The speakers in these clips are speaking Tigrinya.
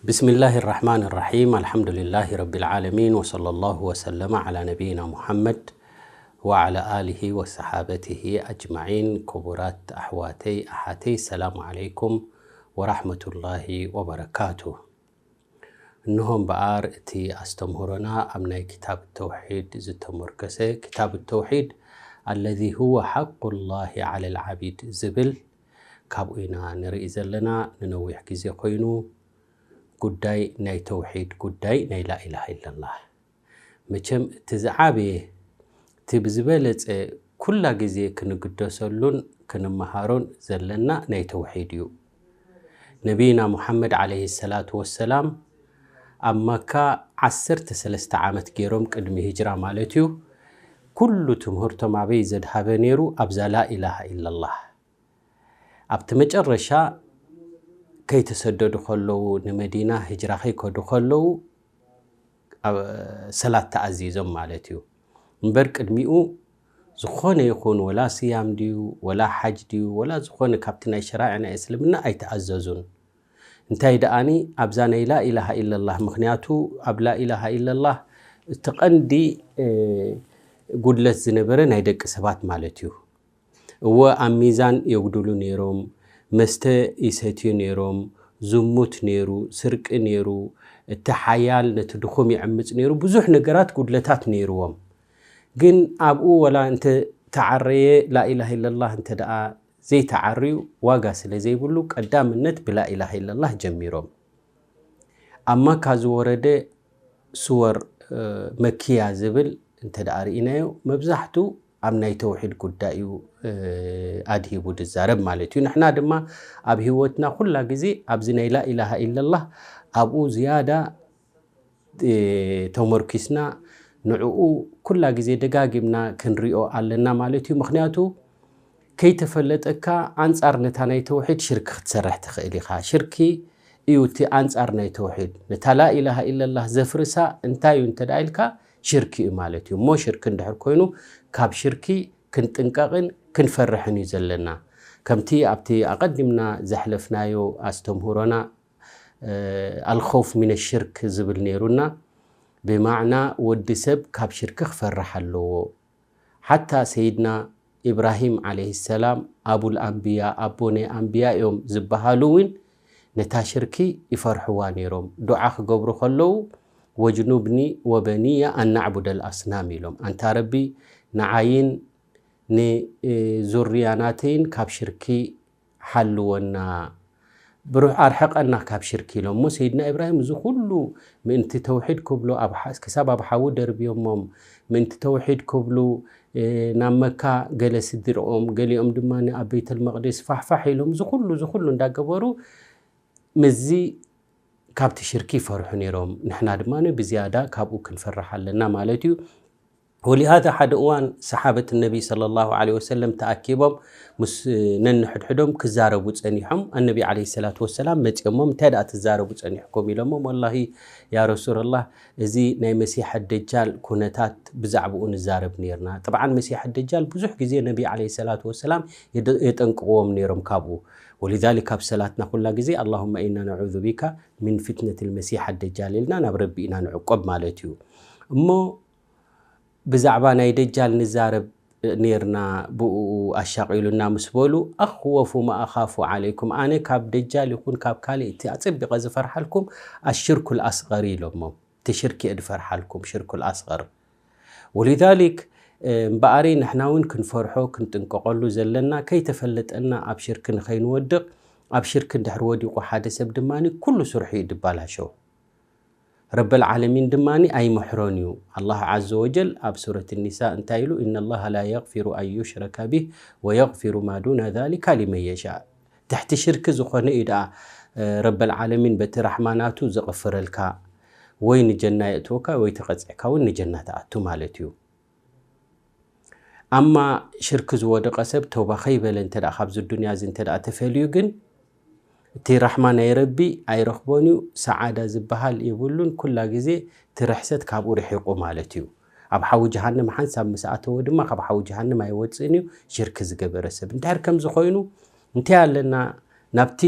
بسم الله الرحمن الرحيم. الحمد لله رب العالمين، وصلى الله وسلم على نبينا محمد وعلى آله وصحابته أجمعين. ክቡራት ኣሕዋተይ ኣሓተይ፣ ሰላም ዓለይኩም ወራሕመቱላሂ ወበረካቱ። እንሆ እምበኣር እቲ ኣስተምህሮና ኣብ ናይ ክታብ ተውሒድ ዝተሞርከሰ፣ ክታብ ተውሒድ الذي هو حق الله على العبيد ዝብል ካብኡ ኢና ንርኢ ዘለና። ንነዊሕ ግዜ ኮይኑ ጉዳይ ናይ ተውሒድ፣ ጉዳይ ናይ ላኢላሃ ኢለላህ። መቸም እቲ ዝዓበየ፣ እቲ ብዝበለጸ ኩላ ግዜ ክንግደሰሉን ክንመሃሮን ዘለና ናይ ተውሒድ እዩ። ነቢይና ሙሓመድ ዓለይሂ ሰላቱ ወሰላም ኣብ መካ ዓሰርተ ሰለስተ ዓመት ገይሮም፣ ቅድሚ ሂጅራ ማለት እዩ። ኩሉ ትምህርቶም ኣበይ ዘድሃበ ነይሩ? ኣብዛ ላኢላሃ ኢለላህ። ኣብቲ መጨረሻ ከይተሰደዱ ከለዉ፣ ንመዲና ሂጅራ ከይከዱ ከለዉ፣ ኣብ ሰላት ተኣዚዞም ማለት እዩ። እምበር ቅድሚኡ ዝኾነ ይኹን፣ ወላ ስያም ድዩ፣ ወላ ሓጅ ድዩ፣ ወላ ዝኾነ ካብቲ ናይ ሸራዒ ናይ እስልምና ኣይተኣዘዙን። እንታይ ደኣኒ ኣብዛ ናይ ላኢላሃ ኢለላህ፣ ምኽንያቱ ኣብ ላኢላሃ ኢለላህ እቲ ቀንዲ፣ እ፣ ጉድለት ዝነበረ ናይ ደቂ ሰባት ማለት እዩ። እወ ኣብ ሚዛን የጉድሉ ነይሮም፣ መስተ ይሰትዩ ነይሮም፣ ዝሙት ነይሩ፣ ስርቂ ነይሩ፣ እቲ ሓያል ነቲ ድኹም ይዕምጽ ነይሩ፣ ብዙሕ ነገራት ጉድለታት ነይርዎም። ግን ኣብኡ ወላ እንተ ተዓረየ፣ ላኢላሃ ኢለላህ እንተ ደኣ ዘይተዓርዩ ዋጋ ስለ ዘይብሉ፣ ቀዳምነት ብላኢላሃ ኢለላህ ጀሚሮም። ኣብ መካ ዝወረደ ሱወር፣ እ፣ መኪያ ዝብል እንተ ደኣ ርኢናዮ፣ መብዛሕቱ ኣብ ናይ ተውሒድ ጉዳይ እዩ፣ እ፣ ኣድሂቡ ዝዛረብ ማለት እዩ። ንሕና ድማ ኣብ ህይወትና ኩላ ግዜ ኣብዚ ናይ ላኢላሃ ኢለላህ ኣብኡ ዝያዳ፣ እ፣ ተመርኪስና ንዕኡ ኩላ ግዜ ደጋጊምና ክንሪኦ ኣለና ማለት እዩ። ምኽንያቱ ከይተፈለጠካ ኣንጻር ነታ ናይ ተውሒድ ሽርክ ክትሰርሕ ትኽእል ኢኻ። ሽርኪ እዩ እቲ ኣንጻር ናይ ተውሒድ። ነታ ላኢላሃ ኢለላህ ዘፍርሳ እንታይ እዩ እንተ ደኣ ኢልካ፣ ሽርኪ እዩ ማለት እዩ። እሞ ሽርኪ እንድሕር ኮይኑ፣ ካብ ሽርኪ ክንጥንቀቕን ክንፈርሕን እዩ ዘለና። ከምቲ ኣብቲ ኣቐዲምና ዘሕለፍናዮ ኣስተምህሮና፣ እ፣ ኣልኸውፍ ሚነ ሽርክ ዝብል ነይሩና፣ ብማዕና ወዲ ሰብ ካብ ሽርኪ ክፈርሕ ኣለዎ። ሓታ ሰይድና ኢብራሂም ዓለይሂ ሰላም ኣቡል ኣንብያ፣ ኣቦ ናይ ኣንብያ እዮም ዝበሃሉ እውን ነታ ሽርኪ ይፈርሕዋ ነይሮም። ዱዓ ክገብሩ ከለዉ፣ "ወጅኑብኒ ወበኒየ ኣን ናዕቡደል ኣስናም" ኢሎም። ኣንታ ረቢ፣ ንዓይን ንዙርያ ናተይን ካብ ሽርኪ ሓልወና፣ ብሩህ ኣርሕቐና ካብ ሽርኪ ኢሎም። እሞ ሰይድና ኢብራሂም እዚ ኩሉ ምእንቲ ተውሒድ ክብሉ ኣብ ሓ-፣ ክሳብ ኣብ ሓዊ ደርብዮሞም፣ ምእንቲ ተውሒድ ክብሉ፣ እ፣ ናብ መካ ገለ ስድርኦም፣ ገሊኦም ድማ ኣብ ቤተል መቕደስ ፋሕፋሕ ኢሎም፣ እዚ ኩሉ፣ እዚ ኩሉ እንዳገበሩ፣ ምስዚ ካብቲ ሽርኪ ይፈርሑ ነይሮም። ንሕና ድማ ብዝያዳ ካብኡ ክንፈርሕ ኣለና ማለት እዩ። ወሊሃዛ ሓደ እዋን ሰሓበት ነቢ ሰለላሁ ዐለይሂ ወሰለም ተኣኪቦም ምስ ነንሕድሕዶም ክዛረቡ ጸኒሖም። ኣነቢ ዐለይሂ ሰላቱ ወሰላም መጺኦሞም፣ "እንታይ ደኣ ትዛረቡ ጸኒሕኩም?" ኢሎሞም፣ "ወላሂ ያ ረሱለላህ፣ እዚ ናይ መሲሕ ደጃል ኩነታት ብዛዕባኡ ንዛረብ ነይርና። ጥብዓን መሲሕ ደጃል ብዙሕ ግዜ ነቢ ዐለይሂ ሰላቱ ወሰላም የደ-፣ የጠንቅቕዎም ነይሮም ካብኡ። ወሊዛሊክ ኣብ ሰላትና ኩላ ግዜ ኣላሁመ ኢና ነዑዙ ቢካ ሚን ፊትነቲል መሲሕ ደጃል" ኢልና ናብ ረቢ ኢና ንዕቆብ ማለት እዩ። እሞ ብዛዕባ ናይ ደጃል ንዛረብ ኔርና፣ ብእኡ ኣሻቒሉና ምስ በሉ፣ "ኣኽወፉ ማ ኣኻፉ ዓለይኩም፣ ኣነ ካብ ደጃል ይኹን ካብ ካልእ እቲ ኣጸቢቐ ዝፈርሓልኩም ኣሽርኩል ኣስቐር" ኢሎሞም። እቲ ሽርኪ እየ ዝፈርሓልኩም፣ ሽርኩል ኣስቐር። ወሊዛሊክ፣ እምበኣሪ ንሕና እውን ክንፈርሖ ክንጥንቀቐሉ ዘለና፣ ከይተፈለጠና ኣብ ሽርኪ ንኸይንወድቕ። ኣብ ሽርኪ እንድሕር ወዲቑ ሓደ ሰብ ድማ ኩሉ ስርሑ እዩ ድባላሸው። ረበል ዓለሚን ድማ ኣይምሕሮን እዩ። ኣላህ ዓዘ ወጀል ኣብ ሱረት ኒሳ እንታይ ኢሉ? "ኢነ ላሃ ላ የግፊሩ ኣን ዩሽረከ ቢህ ወየግፊሩ ማ ዱነ ዛሊካ ሊመን የሻእ።" ትሕቲ ሽርኪ ዝኾነ እዩ ደኣ፣ እ፣ ረበል ዓለሚን በቲ ራሕማ ናቱ ዝቕፍረልካ፣ ወይ ንጀና የእትወካ ወይ ተቐጺዕካ እውን ንጀና ትኣቱ ማለት እዩ። ኣማ ሽርኪ ዝወደቐ ሰብ ተውባ ከይበለ እንተ ደኣ ካብዚ ዱንያ እዚ እንተ ደኣ ተፈልዩ ግን፣ እቲ ራሕማ ናይ ረቢ ኣይረኽቦን እዩ፣ ሰዓዳ ዝበሃል የብሉን፣ ኩላ ግዜ እቲ ርሕሰት ካብኡ ርሒቑ ማለት እዩ። ኣብ ሓዊ ጀሃነም ሓንሳብ ምስ ኣተወ ድማ ካብ ሓዊ ጀሃነም ኣይወጽእን እዩ፣ ሽርኪ ዝገበረ ሰብ። እንድሕር ከምዚ ኮይኑ፣ እንታይ ኣለና ናብቲ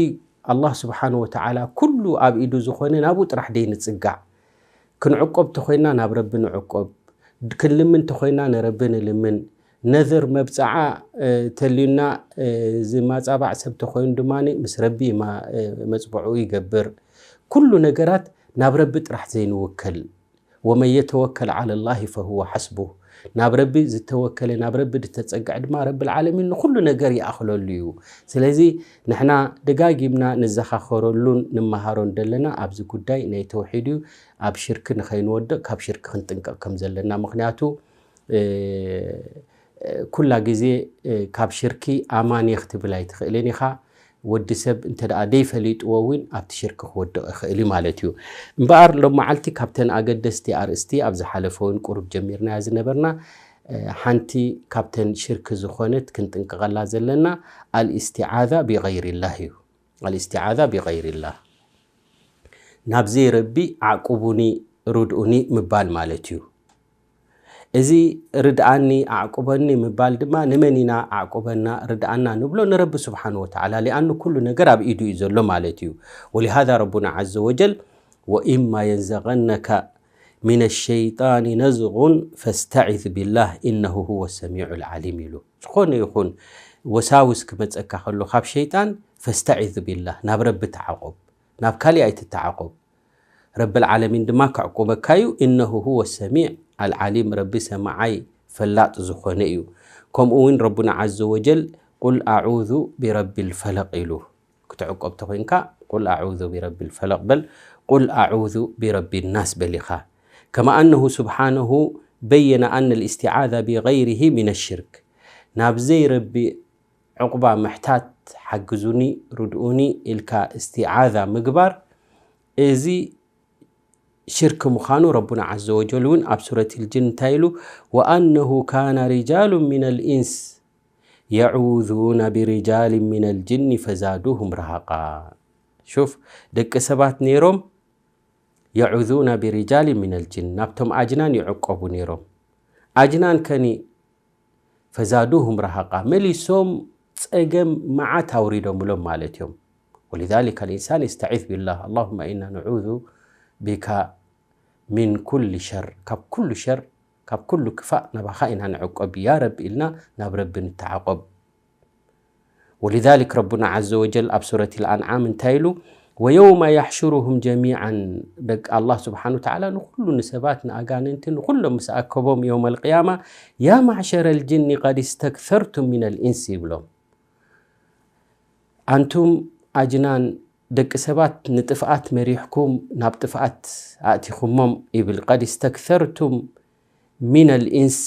ኣላህ ስብሓን ወተዓላ ኩሉ ኣብ ኢዱ ዝኾነ ናብኡ ጥራሕ ደይ ንጽጋዕ። ክንዕቆብ ተኾይና ናብ ረቢ ንዕቆብ፣ ክንልምን ተኾይና ንረቢ ንልምን። ነዝር መብፅዓ ተልዩና ዝማፃባዕ ሰብ ተኾይኑ ድማ ምስ ረቢ መፅብዑ ይገብር። ኩሉ ነገራት ናብ ረቢ ጥራሕ ዘይንውከል። ወመን የተወከል ዓላ ላሂ ፈሁወ ሓስቡህ። ናብ ረቢ ዝተወከለ፣ ናብ ረቢ ዝተፀግዐ ድማ ረቢ ልዓለሚን ንኩሉ ነገር ይኣኽለሉ እዩ። ስለዚ ንሕና ደጋጊምና ንዘኻኸረሉን ንመሃሮን ዘለና ኣብዚ ጉዳይ ናይ ተውሒድ እዩ። ኣብ ሽርክ ንኸይንወድቕ ካብ ሽርክ ክንጥንቀቕ ከም ዘለና። ምክንያቱ ኩላ ግዜ ካብ ሽርኪ ኣማን እየ ክትብል ኣይትኽእልን ኢኻ። ወዲ ሰብ እንተ ደኣ ደይፈሊጥዎ እውን ኣብቲ ሽርክ ክወድቕ ይኽእል እዩ ማለት እዩ። እምበኣር ሎም መዓልቲ ካብተን ኣገደስቲ ኣርእስቲ ኣብ ዝሓለፈ እውን ቁሩብ ጀሚርናያ ዝነበርና ሓንቲ ካብተን ሽርክ ዝኾነት ክንጥንቀቐላ ዘለና ኣልእስቲዓዛ ቢገይሪላህ እዩ። ኣልእስቲዓዛ ቢገይሪላህ ናብ ዘይረቢ ኣዕቁቡኒ ርድኡኒ ምባል ማለት እዩ። እዚ ርድኣኒ ኣዕቁበኒ ምባል ድማ ንመን ኢና ኣዕቁበና ርድኣና ንብሎ? ንረቢ ስብሓን ወተዓላ። ሊኣኑ ኩሉ ነገር ኣብ ኢዱ እዩ ዘሎ ማለት እዩ። ወሊሃዛ ረቡና ዓዘ ወጀል ወኢማ የንዘቀነካ ሚነ ሸይጣኒ ነዝጉን ፈስተዒዝ ቢላህ ኢነሁ ሁወ ሰሚዑ ልዓሊም ኢሉ። ዝኾነ ይኹን ወሳውስ ክመፀካ ከሎ ካብ ሸይጣን ፈስተዒዝ ቢላህ ናብ ረቢ ተዓቆብ፣ ናብ ካሊእ ኣይትተዓቆብ። ረብል ዓለሚን ድማ ከዕቁበካ እዩ። ኢነሁ ሁወ ሰሚዕ ኣልዓሊም፣ ረቢ ሰማዓይ ፈላጥ ዝኾነ እዩ። ከምኡ እውን ረቡና ዓዘ ወጀል ቁል ኣዑዙ ቢረቢ ልፈለቅ ኢሉ። ክትዕቆብ ተኾይንካ ቁል ኣዑዙ ቢረቢ ልፈለቅ በል፣ ቁል ኣዑዙ ቢረቢ ናስ በል ኢኻ። ከማ ኣነሁ ስብሓነሁ በየነ ኣነ ልእስቲዓዛ ቢገይሪሂ ሚነ ሽርክ። ናብ ዘይረቢ ዕቑባ ምሕታት፣ ሓግዙኒ፣ ርድኡኒ ኢልካ እስቲዓዛ ምግባር፣ እዚ ሽርክ ምዃኑ ረቡና ዓዘ ወጀል እውን ኣብ ሱረት ልጅን እንታይ ኢሉ? ወኣነሁ ካነ ሪጃሉ ሚነ ልኢንስ የዑዙነ ቢሪጃል ሚነ ልጅኒ ፈዛዱሁም ረሃቃ። ሹፍ፣ ደቂ ሰባት ነይሮም የዑዙነ ቢሪጃል ሚነ ልጅን፣ ናብቶም ኣጅናን ይዕቆቡ ነይሮም። ኣጅናን ከኒ ፈዛዱሁም ረሃቃ፣ መሊሶም ጸገም መዓት ኣውሪዶምሎም ማለት እዮም። ወሊዛሊከ ልኢንሳን የስተዒዝ ቢላህ፣ ኣላሁመ ኢና ነዑዙ ቢካ ሚን ኩሊ ሸር፣ ካብ ኩሉ ሸር፣ ካብ ኩሉ ክፋእ ናባኻ ኢና ንዕቆብ ያ ረቢ ኢልና ናብ ረቢ ንተዓቆብ። ወሊዛሊክ ረቡና ዓዘ ወጀል ኣብ ሱረት ልኣንዓም እንታይ ኢሉ? ወየውመ የሕሹሩሁም ጀሚዓን፣ ደቂ ኣላህ ስብሓን ወተዓላ ንኹሉ ንሰባት ንኣጋንንቲ ንኹሎም ምስ ኣከቦም የውመ ልቅያማ ያ ማዕሸረ ልጅኒ ቀድ ስተክሰርቱም ሚነ ልኢንስ ይብሎም። ኣንቱም ኣጅናን ደቂ ሰባት ንጥፍኣት መሪሕኩም ናብ ጥፍኣት ኣእቲኹሞም ይብል። ቀድ ስተክሰርቱም ሚነ ልኢንስ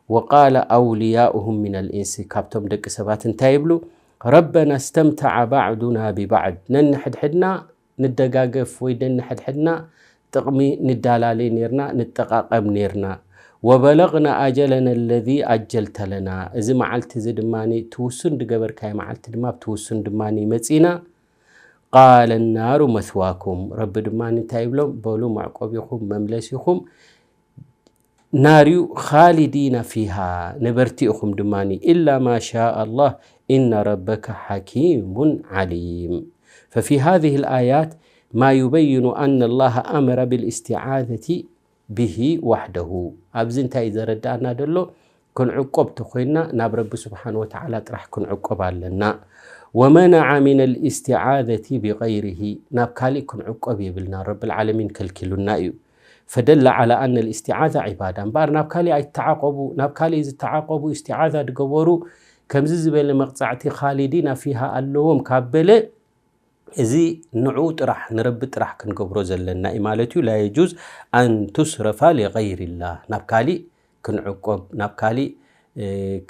ወቃለ ኣውልያኡሁም ሚነ ልኢንስ፣ ካብቶም ደቂ ሰባት እንታይ ይብሉ? ረበና እስተምተዐ ባዕዱና ቢባዕድ፣ ነንሕድሕድና ንደጋገፍ ወይ ነንሕድሕድና ጥቕሚ ንዳላለ ኔርና፣ ንጠቓቐም ኔርና። ወበለግና ኣጀለና ለዚ ኣጀልተ ለና፣ እዚ መዓልቲ እዚ ድማ እቲ ውሱን ዝገበርካዮ መዓልቲ ድማ ኣብቲ ውሱን ድማ መጺና። ቃለ ናሩ መስዋኩም፣ ረቢ ድማ እንታይ ይብሎም? በሉ መዕቆቢኹም መምለሲኹም ናርዩ፣ ኻሊዲና ፊሃ፣ ነበርቲ ኢኹም ድማ፣ ኢላ ማ ሻ ኣላህ፣ ኢነ ረበከ ሓኪሙን ዓሊም። ፈፊ ሃዚህ ልኣያት ማ ዩበይኑ ኣነ ላህ ኣመረ ብልእስቲዓዘቲ ብሂ ዋሕደሁ። ኣብዚ እንታይ እዩ ዘረድኣና ዘሎ? ክንዕቆብ ተኾይንና ናብ ረቢ ስብሓን ወተዓላ ጥራሕ ክንዕቆብ ኣለና። ወመነዓ ሚን ልእስቲዓዘቲ ብገይሪሂ፣ ናብ ካሊእ ክንዕቆብ የብልና፣ ረቢ ልዓለሚን ከልኪሉና እዩ። ፈደለ ዓላ ኣነ ልእስቲዓዛ ዒባዳ፣ እምበኣር ናብ ካሊእ ኣይተዓቆቡ፣ ናብ ካሊእ ዝተዓቆቡ፣ እስቲዓዛ ዝገበሩ ከምዚ ዝበለ መቕፃዕቲ ኻሊዲና ፊሃ ኣለዎም ካብ በለ፣ እዚ ንዕኡ ጥራሕ ንረቢ ጥራሕ ክንገብሮ ዘለና እዩ ማለት እዩ። ላ የጁዝ ኣን ቱስረፋ ሊገይሪላህ፣ ናብ ካሊእ ክንዕቆብ፣ ናብ ካሊእ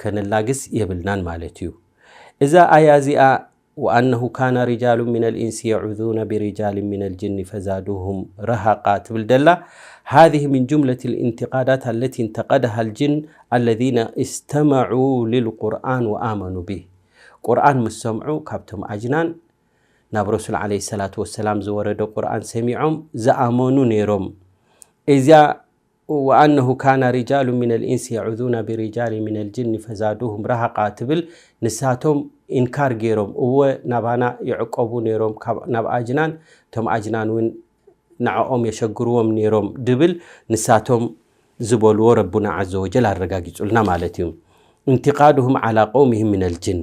ከነላግስ የብልናን ማለት እዩ። እዛ ኣያ እዚኣ ወኣነሁ ካነ ሪጃሉ ሚነ ልኢንሲ የዑዙነ ቢሪጃል ሚነ ልጅኒ ፈዛዱሁም ረሃቃ ትብል ደላ። ሃዚህ ሚን ጁምለት ልእንትቃዳት ኣለቲ እንተቀደሃ ልጅን ኣለዚነ እስተመዑ ልልቁርኣን ወኣመኑ ቢህ። ቁርኣን ምስ ሰምዑ ካብቶም ኣጅናን ናብ ረሱል ዓለይሂ ሰላቱ ወሰላም ዝወረደ ቁርኣን ሰሚዖም ዝኣመኑ ነይሮም። እዚኣ ወኣነሁ ካነ ሪጃሉ ሚነ ልኢንስ የዑዙነ ቢሪጃል ሚነ ልጅኒ ፈዛዱሁም ረሃቃ ትብል ንሳቶም ኢንካር ገይሮም፣ እወ ናባና ይዕቀቡ ነይሮም፣ ካብ ናብ ኣጅናን፣ እቶም ኣጅናን እውን ንዕኦም የሸግርዎም ነይሮም ድብል ንሳቶም ዝበልዎ ረቡና ዓዘ ወጀል ኣረጋጊጹልና ማለት እዩ። انتقادهم على قومهم من الجن።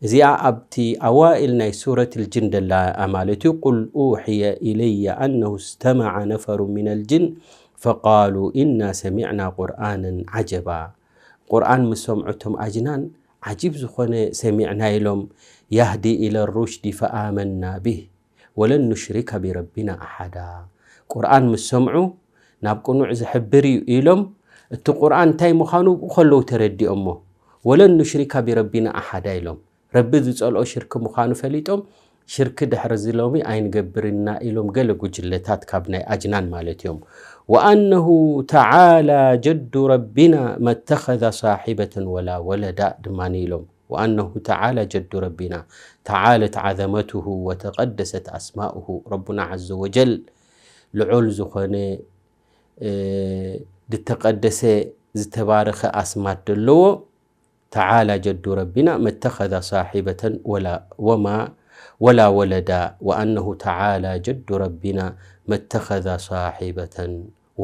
እዚኣ ኣብቲ ኣዋኢል ናይ ሱረት ልጅን ደላ ማለት እዩ። قل أوحي إلي أنه استمع نفر من الجن فقالوا إنا سمعنا قرآنا عجبا። ቁርኣን ምስ ሰምዑ እቶም ኣጅናን ዓጂብ ዝኾነ ሰሚዕና ኢሎም። يهدي إلى الرشد فآمنا به ولن نشرك بربنا أحدا። ቁርኣን ምስ ሰምዑ ናብ ቅኑዕ ዝሕብር እዩ ኢሎም። እቲ ቁርኣን እንታይ ምዃኑ ብኡ ከለዉ ተረዲኦሞ። ولن نشرك بربنا أحدا ኢሎም። ረቢ ዝጸልኦ ሽርክ ምዃኑ ፈሊጦም ሽርክ ድሕሪ እዚ ሎሚ ኣይንገብርና ኢሎም ገለ ጉጅለታት ካብ ናይ ኣጅናን ማለት እዮም። وأنه تعالى جد ربنا ما اتخذ صاحبة ولا ولدا ድማ ኢሎም። وأنه تعالى جد ربنا تعالت عظمته وتقدست أسماؤه። ረቡና ዓዘ ወጀል ልዑል ዝኾነ፣ እ፣ ዝተቐደሰ ዝተባረኸ ኣስማት ዘለዎ። تعالى جد ربنا ما اتخذ صاحبة ولا، وما، ولا ولدا، وأنه تعالى جد ربنا ما اتخذ صاحبة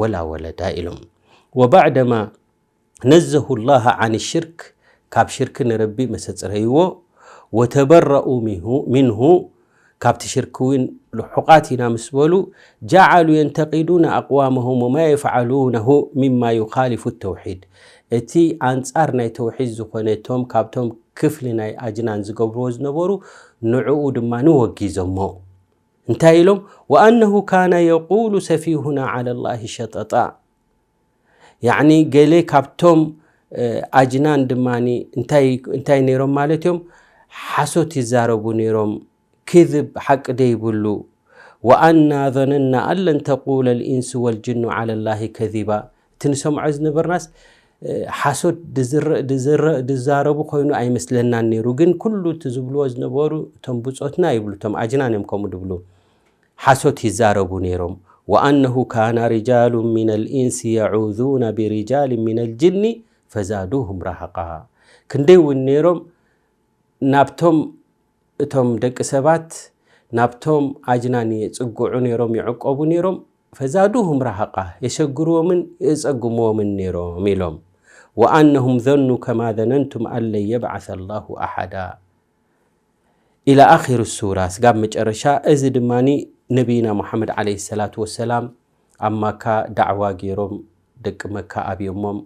ولا ولدا ኢሎም። وبعدما نزه الله عن الشرك ካብ ሽርክ ንረቢ መሰጽረይዎ። وتبرؤوا منه، منه ካብቲ ሽርክ እውን ልሑቓት ኢና ምስ በሉ። جعلوا ينتقدون أقوامهم وما يفعلونه مما يخالف التوحيد። እቲ ኣንጻር ናይ ተውሒድ ዝኾነ እቶም ካብቶም ክፍሊ ናይ ኣጅናን ዝገብርዎ ዝነበሩ ንዕኡ ድማ ወጊዞሞ። እንታይ ኢሎም? وأنه كان يقول سفيهنا على الله شططا። ያዕኒ ገለ ካብቶም፣ እ፣ ኣጅናን ድማ እንታይ፣ እንታይ ነይሮም ማለት እዮም? ሓሶት ይዛረቡ ነይሮም። ክዝብ ሓቂ ደይብሉ። وأنا ظننا أن لن تقول الإنس والجن على الله كذبا። እቲ ንሰምዖ ዝነበርናስ፣ እ፣ ሓሶት ድዝረ-፣ ድዝረ-፣ ድዛረቡ ኮይኑ ኣይመስለናን ነይሩ። ግን ኩሉ እቲ ዝብልዎ ዝነበሩ እቶም ብጾትና ይብሉ፣ እቶም ኣጅናን እዮም ከምኡ ድብሉ። ሓሶት ይዛረቡ ነይሮም። وأنه كان رجال من الإنس يعوذون برجال من الجن فزادوهم رهقا። ክንደይ እውን ነይሮም ናብቶም እቶም ደቂ ሰባት ናብቶም ኣጅናን የጽግዑ ነይሮም፣ ይዕቀቡ ነይሮም። فزادوهم رهقا የሸግርዎምን የጸግምዎምን ነይሮም ኢሎም። وأنهم ظنوا كما ظننتم أن لن يبعث الله أحدا إلى آخر السورة ስጋብ መጨረሻ። እዚ ድማ ነቢይና ሙሓመድ ዓለይሂ ሰላቱ ወሰላም ኣብ ማካ ዳዕዋ ገይሮም ደቂ መካ ኣብዮሞም።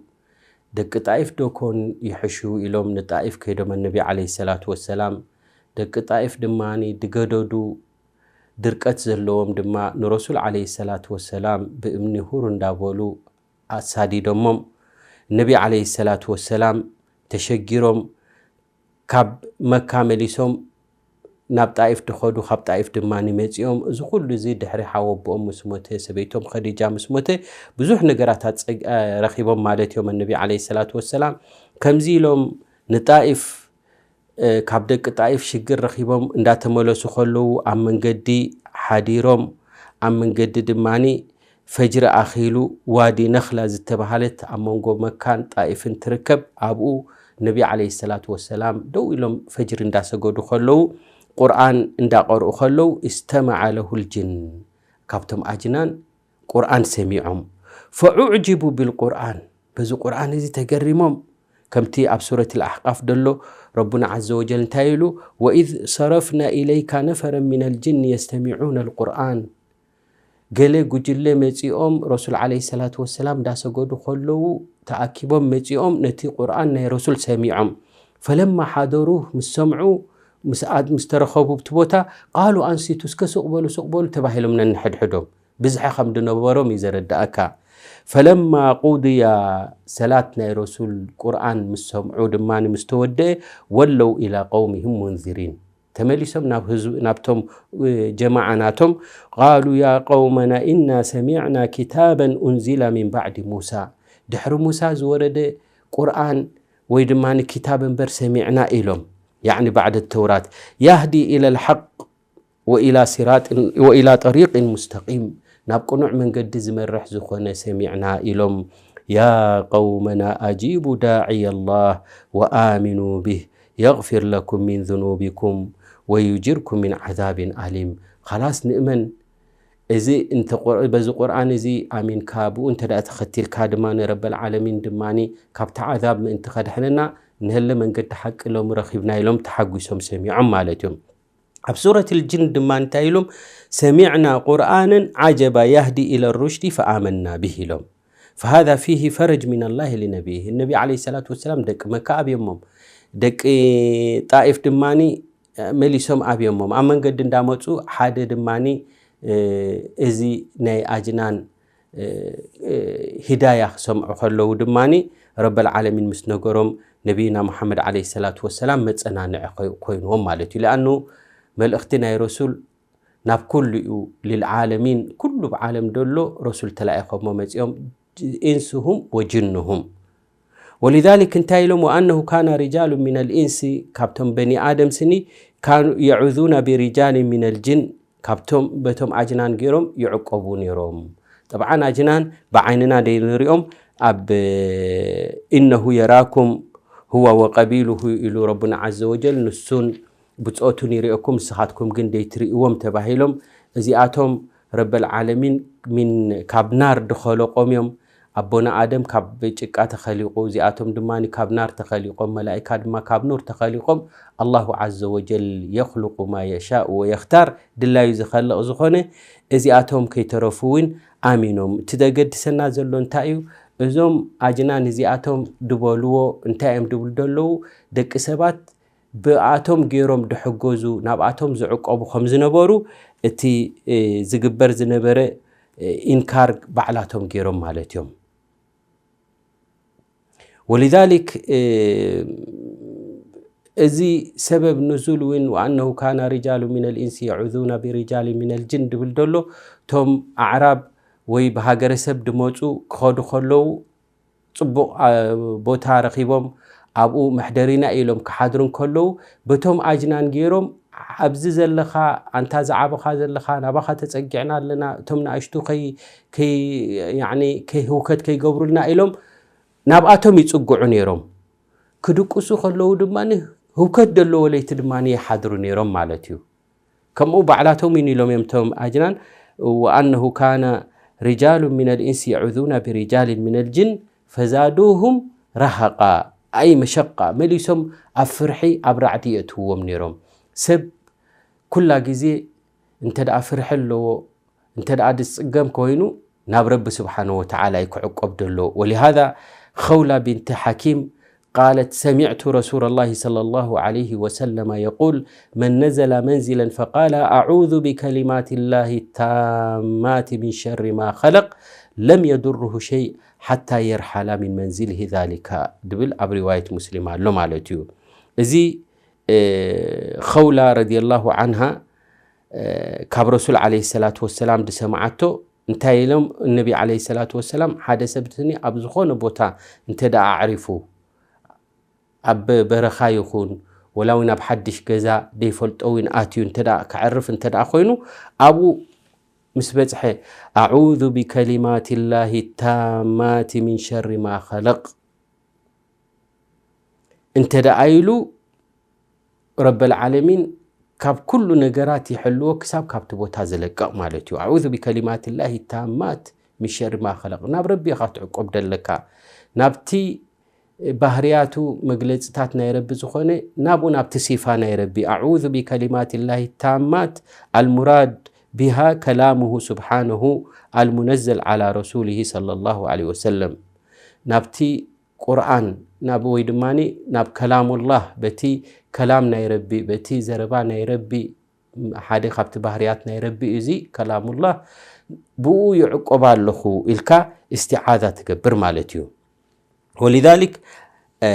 ደቂ ጣኢፍ ዶ ኮን ይሕሹ ኢሎም ንጣኢፍ ከይዶም ነቢ ዓለይሂ ሰላቱ ወሰላም። ደቂ ጣኢፍ ድማ ድገደዱ ድርቀት ዘለዎም ድማ ንረሱል ዓለይሂ ሰላቱ ወሰላም ብእምኒ ሁር እንዳበሉ ኣሳዲዶሞም። ነቢ ዓለይሂ ሰላቱ ወሰላም ተሸጊሮም ካብ መካ መሊሶም ናብ ጣኢፍ ድኸዱ፣ ካብ ጣኢፍ ድማ መጺኦም። እዚ ኩሉ እዚ ድሕሪ ሓወቦኦም ምስ ሞተ፣ ሰበይቶም ኸዲጃ ምስ ሞተ፣ ብዙሕ ነገራት ኣጸግ-፣ እ፣ ረኺቦም ማለት እዮም። ነቢ ዓለይሂ ሰላቱ ወሰላም ከምዚ ኢሎም ንጣኢፍ፣ እ፣ ካብ ደቂ ጣኢፍ ሽግር ረኺቦም እንዳተመለሱ ከለዉ ኣብ መንገዲ ሓዲሮም፣ ኣብ መንገዲ ድማ ፈጅሪ ኣኺሉ ዋዲ ነኽላ ዝተባህለት ኣብ መንጎ መካን ጣኢፍን ትርከብ። ኣብኡ ነቢ ዓለይሂ ሰላቱ ወሰላም ደው ኢሎም ፈጅሪ እንዳሰገዱ ከለዉ፣ ቁርኣን እንዳቐርኡ ከለዉ፣ استمع له الجن ካብቶም ኣጅናን ቁርኣን ሰሚዖም። فأعجبوا بالقرآن በዚ ቁርኣን እዚ ተገሪሞም። ከምቲ ኣብ ሱረት ኣልኣሕቃፍ ደሎ ረቡና ዓዘ ወጀል እንታይ ኢሉ? وإذ صرفنا إليك نفرا من الجن يستمعون القرآن ገለ ጉጅለ መጺኦም ረሱል ዓለይሂ ሰላቱ ወሰላም እንዳሰገዱ ከለዉ ተኣኪቦም መጺኦም ነቲ ቁርኣን ናይ ረሱል ሰሚዖም። فلما حضروه ምስ ሰምዑ ምስ ኣድ-፣ ምስ ተረኸቡ ኣብቲ ቦታ قالوا أنصتوا እስከ ስቕ በሉ ስቕ በሉ ተባሂሎም ነንሕድሕዶም ብዝሒ ከም ድነበሮም እዩ ዘረዳእካ። فلما قضي ሰላት ናይ ረሱል ቁርኣን ምስ ሰምዑ ድማ ምስ ተወደአ ولوا إلى قومهم منذرين ተመሊሶም ናብ ህዝብ፣ ናብቶም፣ እ፣ ጀማዓ ናቶም، قالوا يا قومنا إنا سمعنا كتابا أنزل من بعد موسى ድሕሪ ሙሳ ዝወረደ ቁርኣን ወይ ድማ ኪታብ እምበር ሰሚዕና ኢሎም። ያዕኒ بعد التوراة يهدي إلى الحق وإلى صراط وإلى طريق مستقيم ናብ ቅኑዕ መንገዲ ዝመርሕ ዝኾነ ሰሚዕና ኢሎም። يا قومنا أجيبوا داعي الله وآمنوا به يغفر لكم من ذنوبكم ويجركم من عذاب أليم. خلاص ንእመን። እዚ እንተ ቁር-፣ በዚ ቁርኣን እዚ ኣሚንካ፣ ብኡ እንተ ደኣ ተኸቲልካ ድማ፣ ንረበል ዓለሚን ድማ ካብቲ ዓዛብ ምእንቲ ከድሕነና፣ ንህለ መንገዲ ሓቂ ሎሚ ረኺብና ኢሎም ተሓጒሶም ሰሚዖም ማለት እዮም። ኣብ ሱረት ልጅን ድማ እንታይ ኢሎም? ሰሚዕና ቁርኣንን ዓጀባ ያህዲ ኢለ ሩሽዲ ፈኣመና ብህ ኢሎም። فهذا فيه فرج من الله لنبيه። ነቢ ዓለይሂ ሰላቱ ወሰላም ደቂ መካ ኣብዮሞም፣ ደቂ ጣኢፍ ድማኒ መሊሶም ኣብዮሞም። ኣብ መንገዲ እንዳመፁ ሓደ ድማኒ፣ እ፣ እዚ ናይ ኣጅናን፣ እ፣ እ፣ ሂዳያ ክሰምዑ ከለዉ ድማኒ ረበል ዓለሚን ምስ ነገሮም፣ ነቢይና ሙሓመድ ዓለይሂ ሰላቱ ወሰላም መፀናንዒ ኮይ-፣ ኮይንዎም ማለት እዩ። ሊኣኑ መልእኽቲ ናይ ረሱል ናብ ኩሉ እዩ፣ ልልዓለሚን፣ ኩሉ ብዓለም ደሎ ረሱል ተላኢኾሞ መፂኦም፣ ኢንስሁም ወጅንሁም። ولذلك እንታይ ኢሎም? وأنه كان رجال من الإنس፣ ካብቶም በኒ ኣደም ስኒ፣ كانوا يعوذون برجال من الجن፣ ካብቶም በቶም ኣጅናን ገይሮም ይዕቆቡ ነይሮም። ጠብዓን ኣጅናን ብዓይንና ደይንሪኦም፣ ኣብ إنه يراكم هو وقبيله ኢሉ ረቡና ዓዘ ወጀል፣ ንሱን ብጾቱን ይርእየኩም፣ ንስኻትኩም ግን ደይትርእይዎም ተባሂሎም። እዚኣቶም ረበል ዓለሚን ሚን፣ ካብ ናር ድኸለቆም እዮም። ኣቦና ኣደም ካብ ጭቃ ተኸሊቑ፣ እዚኣቶም ድማ ካብ ናር ተኸሊቖም፣ መላኢካ ድማ ካብ ኑር ተኸሊቖም። ኣላሁ ዓዘ ወጀል የኽልቁ ማ የሻኡ ወየኽታር፣ ድላዩ ዝኸልቕ ዝኾነ፣ እዚኣቶም ከይተረፉ እውን ኣሚኖም። እቲ ዘገድሰና ዘሎ እንታይ እዩ? እዞም ኣጅናን እዚኣቶም ድበልዎ እንታይ እዮም ድብሉ ዘለዉ? ደቂ ሰባት ብኣቶም ገይሮም ድሕገዙ፣ ናብኣቶም ዝዕቀቡ ከም ዝነበሩ እቲ፣ እ፣ ዝግበር ዝነበረ፣ እ፣ ኢንካር ባዕላቶም ገይሮም ማለት እዮም። ولذلك፣ እ፣ እዚ ሰበብ ንዙል እውን وأنه كان رجال من الإنس يعوذون برجال من الجن ድብል ደሎ፣ እቶም ኣዕራብ ወይ ብሃገረሰብ ድመፁ ክኸዱ ከለዉ፣ ጽቡቕ፣ ኣ፣ ቦታ ረኺቦም ኣብኡ መሕደሪና ኢሎም ክሓድሩ እንከለዉ፣ በቶም ኣጅናን ገይሮም፣ ኣብዚ ዘለኻ፣ ኣንታ ዝዓበኻ ዘለኻ፣ ናባኻ ተጸጊዕና ኣለና፣ እቶም ንኣሽቱ ከይ-፣ ከይ-፣ ያዕኒ ከይ-፣ ህውከት ከይገብሩልና ኢሎም ናብኣቶም ይጽግዑ ነይሮም። ክድቅሱ ከለዉ ድማ ህውከት ዘለዎ ለይቲ ድማ ይሓድሩ ነይሮም ማለት እዩ። ከምኡ ባዕላቶም እውን ኢሎም እዮም እቶም ኣጅናን፣ وأنه كان رجال من الإنس يعوذون برجال من الجن فزادوهم رهقا، أي مشقة، መሊሶም ኣብ ፍርሒ፣ ኣብ ራዕዲ የእትውዎም ነይሮም። ሰብ ኩላ ግዜ እንተ ደኣ ፍርሒ ኣለዎ፣ እንተ ደኣ ዝጽገም ኮይኑ፣ ናብ ረቢ ስብሓነ ወተዓላ እዩ ክዕቆብ ደሎ። ولهذا خولة بنت حكيم قالت: سمعت رسول الله صلى الله عليه وسلم يقول: من نزل منزلا فقال: أعوذ بكلمات الله التامات من شر ما خلق، لم يضره شيء حتى يرحل من منزله ذلك ድብል ኣብ ሪዋየት ሙስሊም ኣሎ ማለት እዩ። እዚ፣ እ፣ ኸውላ ረዲየላሁ ዓንሃ፣ እ፣ ካብ ረሱል ዓለይሂ ሰላቱ ወሰላም ዝሰምዓቶ፣ እንታይ ኢሎም? ነቢ ዓለይሂ ሰላቱ ወሰላም፣ ሓደ ሰብ ትኒ ኣብ ዝኾነ ቦታ እንተ ደኣ ኣዕሪፉ፣ ኣብ በረኻ ይኹን፣ ወላ እውን ኣብ ሓድሽ ገዛ ደይፈልጦ እውን ኣትዩ እንተ ደኣ ከዕርፍ እንተ ደኣ ኮይኑ፣ ኣብኡ ምስ በጽሐ፣ أعوذ بكلمات الله التامات من شر ما خلق እንተ ደኣ ኢሉ፣ ረበል ዓለሚን ካብ ኩሉ ነገራት ይሕልዎ ክሳብ ካብቲ ቦታ ዝለቅቕ ማለት እዩ። أعوذ بكلمات الله التامات من شر ما خلق። ናብ ረቢ ኢኻ ትዕቆብ ደለካ። ናብቲ ባህርያቱ መግለጽታት ናይ ረቢ ዝኾነ ናብኡ ናብቲ ሲፋ ናይ ረቢ። أعوذ بكلمات الله التامات المراد بها كلامه سبحانه المنزل على رسوله صلى الله عليه وسلم። ናብቲ ቁርኣን ናብ፣ ወይ ድማኒ ናብ ከላሙላህ፣ በቲ ከላም ናይ ረቢ፣ በቲ ዘረባ ናይ ረቢ፣ ሓደ ካብቲ ባህርያት ናይ ረቢ እዚ ከላሙላህ፣ ብኡ ይዕቆብ ኣለኹ ኢልካ እስቲዓዛ ትገብር ማለት እዩ። ወሊዛሊክ፣ እ፣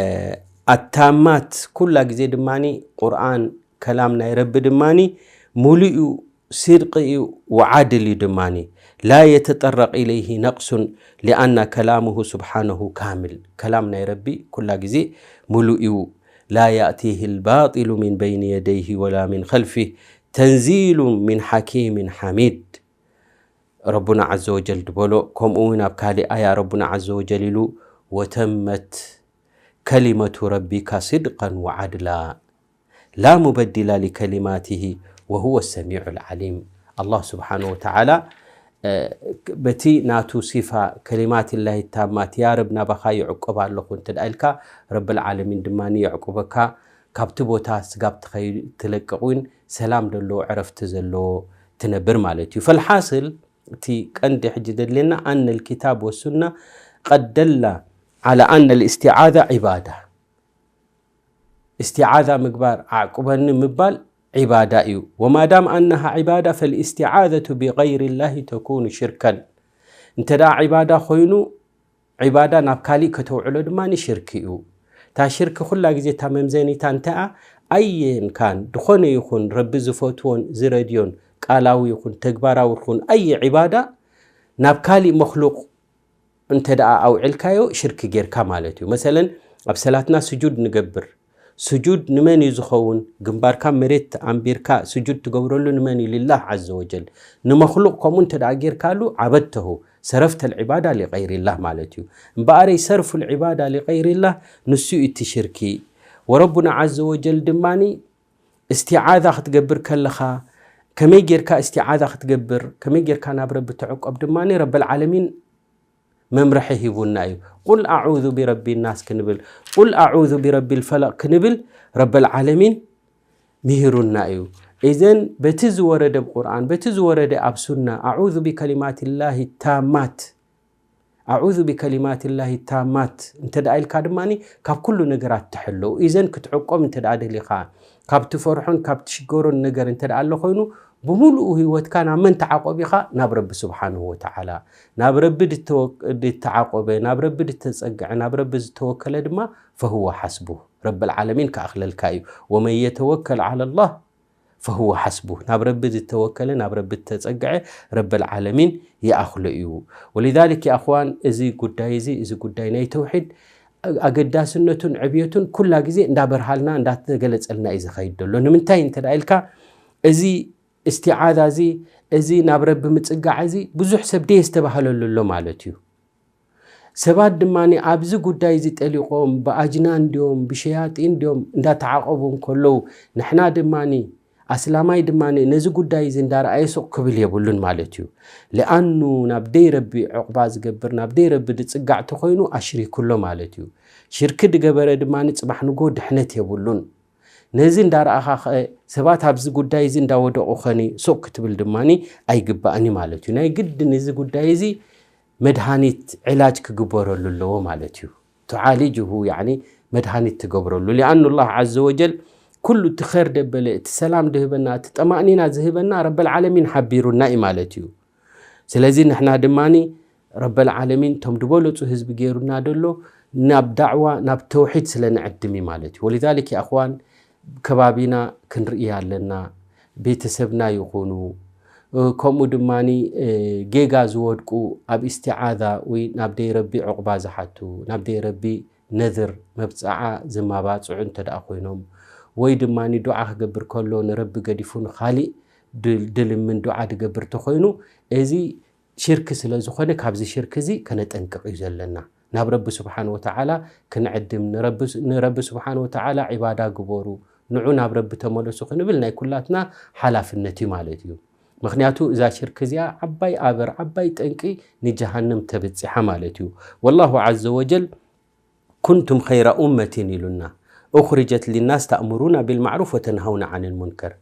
ኣታማት ኩላ ግዜ ድማኒ ቁርኣን ከላም ናይ ረቢ ድማኒ ሙሉእ እዩ፣ ሲድቂ እዩ፣ ወዓድል እዩ ድማኒ። ላ የተጠረቅ ኢለይሂ ነቅሱን ሊኣና ከላሙሁ ስብሓነሁ ካምል። ከላም ናይ ረቢ ኩላ ግዜ ሙሉእ እዩ። ላ ያእቲሂ ልባጢሉ ሚን በይኒ የደይሂ ወላ ሚን ኸልፊህ ተንዚሉ ሚን ሓኪምን ሓሚድ። ረቡና ዓዘ ወጀል ድበሎ። ከምኡ እውን ኣብ ካሊእ ኣያ ረቡና ዓዘ ወጀል ኢሉ፣ ወተመት كلمة ربك صدقا وعدلا لا مبدل لكلماته وهو السميع العليم. الله سبحانه وتعالى በቲ ናቱ ሲፋ ከሊማት ላሂ ታማት ያ ረብ ናባኻ ይዕቆብ ኣለኹ እንተ ደኣ ኢልካ ረብል ዓለሚን ድማ የዕቁበካ። ካብቲ ቦታ ስጋብ ትኸይ ትለቅቕ እውን ሰላም ዘለዎ ዕረፍቲ ዘለዎ ትነብር ማለት እዩ። ፈልሓስል እቲ ቀንዲ ሕጂ ደድልየና ኣነ ልኪታብ ወሱና ቀድ ደላ ዓላ ኣነ ልእስቲዓዛ ዒባዳ። እስቲዓዛ ምግባር ኣዕቁበኒ ምባል ዒባዳ እዩ። ወማዳም ኣነሃ ዒባዳ ፈልእስቲዓዘቱ ብغይር ላሂ ተኩኑ ሽርከን። እንተ ደኣ ዒባዳ ኮይኑ ዒባዳ ናብ ካሊእ ከተውዕሎ ድማ ሽርክ እዩ። እታ ሽርክ ኩላ ግዜ እታ መምዘኒታ እንተኣ ኣየን ካን ዝኾነ ይኹን ረቢ ዝፈትዎን ዝረድዮን ቃላዊ ይኹን ተግባራዊ ይኹን ኣየ ዒባዳ ናብ ካሊእ መክሉቕ እንተ ደኣ ኣውዒልካዮ ሽርክ ጌርካ ማለት እዩ። መሰለን ኣብ ሰላትና ስጁድ ንገብር። ስጁድ ንመን እዩ ዝኸውን? ግንባርካ መሬት ኣንቢርካ ስጁድ ትገብረሉ ንመን እዩ? ሊላህ ዓዘ ወጀል። ንመክሉቕ ከምኡ እንተ ደኣ ጌርካሉ ዓበድተሁ ሰረፍተ ልዒባዳ ሊቀይሪላህ ማለት እዩ። እምበኣረይ ሰርፉ ልዒባዳ ሊቀይሪላህ ንሱ እዩ እቲ ሽርኪ። ወረቡና ዓዘ ወጀል ድማኒ እስቲዓዛ ክትገብር ከለኻ ከመይ ጌርካ እስቲዓዛ ክትገብር ከመይ ጌርካ ናብ ረቢ ትዕቆብ ድማኒ ረበል ዓለሚን መምርሒ ሂቡና እዩ። ቁል ኣዑዙ ቢረቢ ናስ ክንብል ቁል ኣዑዙ ቢረቢ ልፈለቕ ክንብል ረበል ዓለሚን ምሂሩና እዩ። ኢዘን በቲ ዝወረደ ብቁርኣን በቲ ዝወረደ ኣብ ሱና ኣዑዙ ቢከሊማት ላሂ ታማት ኣዑዙ ቢከሊማት ላሂ ታማት እንተ ደኣ ኢልካ ድማ ካብ ኩሉ ነገራት ትሕለው። ኢዘን ክትዕቆብ እንተ ደኣ ደሊኻ ካብ ትፈርሖን ካብ ትሽገሮን ነገር እንተ ደኣ ኣሎ ኮይኑ ብምሉኡ ህይወትካ ናብ መን ተዓቆብ ኢኻ? ናብ ረቢ ስብሓንሁ ወተዓላ። ናብ ረቢ ድተወ- ድተዓቆበ ናብ ረቢ ድተጸግዐ ናብ ረቢ ዝተወከለ ድማ ፈህወ ሓስቡ ረብል ዓለሚን ክኣኽለልካ እዩ። ወመን የተወከል ዓላ ላህ ፈህወ ሓስቡ ናብ ረቢ ዝተወከለ ናብ ረቢ ዝተጸግዐ ረብል ዓለሚን ይኣኽሎ እዩ። ወሊዛሊክ የኣኽዋን እዚ ጉዳይ እዚ እዚ ጉዳይ ናይ ተውሒድ ኣገዳስነቱን ዕብየቱን ኩላ ግዜ እንዳበርሃልና እንዳተገለጸልና እዩ ዝኸይድ ዘሎ። ንምንታይ እንተ ደኣ ኢልካ እዚ እስቲዓዛ እዚ እዚ ናብ ረቢ ምጽጋዕ እዚ ብዙሕ ሰብ ደየስተባህለሉ ኣሎ ማለት እዩ። ሰባት ድማ ኣብዚ ጉዳይ እዚ ጠሊቖም ብኣጅናን ድዮም ብሸያጢን ድዮም እንዳተዓቐቡ እንከለዉ ንሕና ድማ ኣስላማይ ድማ ነዚ ጉዳይ እዚ እንዳረኣየ ሱቕ ክብል የብሉን ማለት እዩ። ሊኣኑ ናብ ደይ ረቢ ዕቑባ ዝገብር ናብ ደይ ረቢ ዝጽጋዕ ተኾይኑ ኣሽሪኩሎ ማለት እዩ። ሽርኪ ዝገበረ ድማ ጽባሕ ንጎ ድሕነት የብሉን። ነዚ እንዳረኣኻ ኸ ሰባት ኣብዚ ጉዳይ እዚ እንዳወደቑ ኸኒ ሱቕ ክትብል ድማ ኣይግባእን እዩ ማለት እዩ። ናይ ግድን እዚ ጉዳይ እዚ መድሃኒት ዕላጅ ክግበረሉ ኣለዎ ማለት እዩ። ቱዓሊጅሁ ያኒ መድሃኒት ትገብረሉ ሊኣኑ ላህ ዓዘ ወጀል ኩሉ እቲ ኸር ደበለ እቲ ሰላም ድህበና እቲ ጠማእኒና ዝህበና ረበል ዓለሚን ሓቢሩና እዩ ማለት እዩ። ስለዚ ንሕና ድማኒ ረበል ዓለሚን ቶም ዝበለፁ ህዝቢ ገይሩና ደሎ ናብ ዳዕዋ ናብ ተውሒድ ስለ ንዕድም እዩ ማለት እዩ። ወሊዛሊክ የኣኽዋን ከባቢና ክንርኢ ኣለና። ቤተሰብና ይኹኑ ከምኡ ድማ ጌጋ ዝወድቁ ኣብ ኢስቲዓዛ ወይ ናብ ደይ ረቢ ዕቑባ ዝሓቱ ናብ ደይ ረቢ ነዝር መብፅዓ ዝማባፅዑ እንተ ደኣ ኮይኖም ወይ ድማ ዱዓ ክገብር ከሎ ንረቢ ገዲፉ ንኻሊእ ድልምን ዱዓ ድገብር ተኾይኑ እዚ ሽርክ ስለ ዝኾነ ካብዚ ሽርክ እዚ ከነጠንቅቕ እዩ ዘለና። ናብ ረቢ ስብሓን ወተዓላ ክንዕድም ንረቢ ስብሓን ወተዓላ ዒባዳ ግበሩ ንዑ ናብ ረቢ ተመለሱ ክንብል ናይ ኩላትና ሓላፍነት እዩ ማለት እዩ። ምክንያቱ እዛ ሽርክ እዚኣ ዓባይ ኣበር ዓባይ ጠንቂ ንጀሃንም ተብፅሓ ማለት እዩ። ወላሁ ዓዘ ወጀል ኩንቱም ኸይረ ኡመቲን ኢሉና። ኡኽርጀት ሊናስ ተእምሩና ቢልማዕሩፍ ወተንሃውና ዓን ልሙንከር።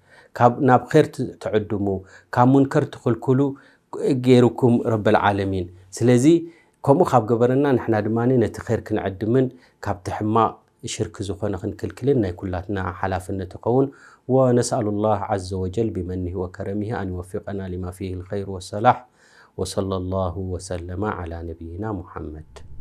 ናብ ኸይር ትዕድሙ ካብ ሙንከር ትኽልክሉ ገይሩኩም ረበል ዓለሚን። ስለዚ ከምኡ ካብ ገበረና ንሕና ድማ ነቲ ኸይር ክንዕድምን ካብቲ ሕማቕ ሽርክ ዝኾነ ክንክልክልን ናይ ኩላትና ሓላፍነት ይኸውን። ونسأل الله عز وجل بمنه وكرمه أن يوفقنا لما فيه الخير والصلاح. وصلى الله وسلم على نبينا محمد.